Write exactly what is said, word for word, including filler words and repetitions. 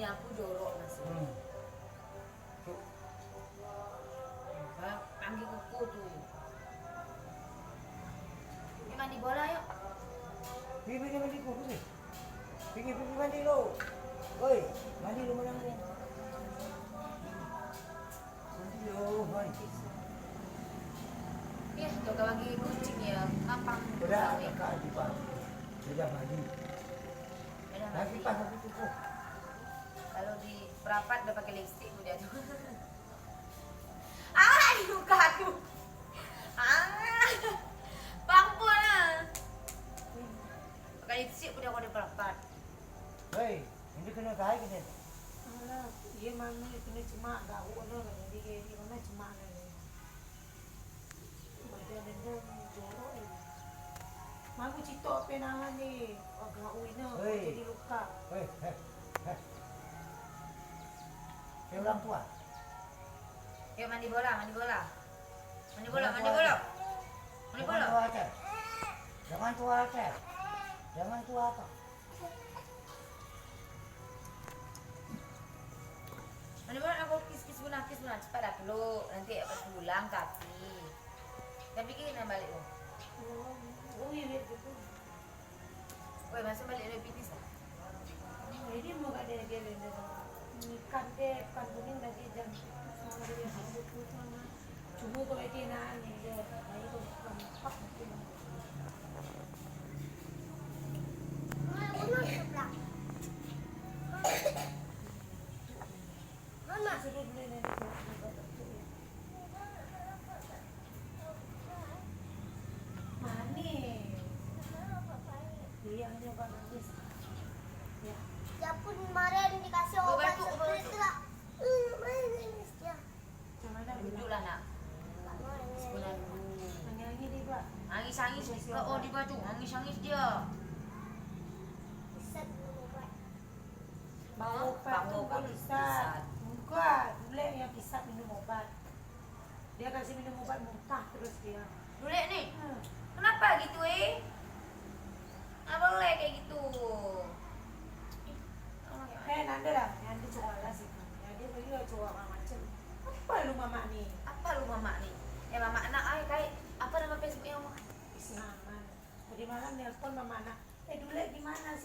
Aku jorok masuk. Hmm. Cuk. Ba-, panggil kuku tu. Pergi mandi bola, yuk. Pergi, pergi mandi kuku ni. Pergi, pergi mandi lu. Oi, mandi lu menang ni. Mandi lu, mandi. Ya, tu kalau lagi kucing ya, ngapang. Udah, kakak di pagi. Udah mandi. Udah mandi. Lagi pas aku cukup. Kalau di perapat udah pakai lipstick udah tu. Ah, di muka aku. Ah, bang pun ah. Pakai lipstick udah kau di perapat. Hei, ini kena kai kena. Alah, iya mana kena cemak gak aku kena lah. Jadi dia mana cemak lah. Badan dendam jorok ni. Magu citok pé nangan ni. Wah, gaui na. Hei. Jadi luka. Hei, hei, hei. Hei, orang tua. Yuk, mandi bola, mandi bola. Mandi bola, mandi bola. Mandi bola. Jangan tua, Cel. Jangan tua, Cel. Jangan tua apa? Mana-mana aku kis-kis guna, kis guna. Cepat dah peluk. Nanti dapat pulang tapi. Tapi kita nak balik tu. Oh, iya, iya, betul. Weh, masuk balik dari P T S dah. Jadi mau kat dia, dia, dia, dia. Ikan dia, ikan kuning lagi jam. Sama dia, sama dia, sama. Cuma kalau dia nak ni, dia. Ayo, bukan empat mungkin. Manis. Iya, hanya Pak Manis. Ya. Ya pun kemarin dikasih obat seperti itulah. Hmm, manis ya. Duduklah, nak. Sebelah dulu. Angis-angis di bak. Angis-angis di bak. Oh, di bak tu. Angis-angis dia. Bang Opat tu bukan kisat. Bukan. Dulek yang kisat minum obat. Dia kasih minum obat muntah terus dia. Dulek ni? Hmm. Kenapa gitu, eh? Tak boleh kayak gitu. Eh, nanda lah. Nanda cakap lah sih. Nanda bagi lah cakap macam-macam. Apa lu mamak ni? Apa lu mamak ni? Eh, mamak nak ai kai. Apa nama Facebook yang mamak? Isnaman. Tadi malam nelpon mamak nak. Eh, Dulek gimana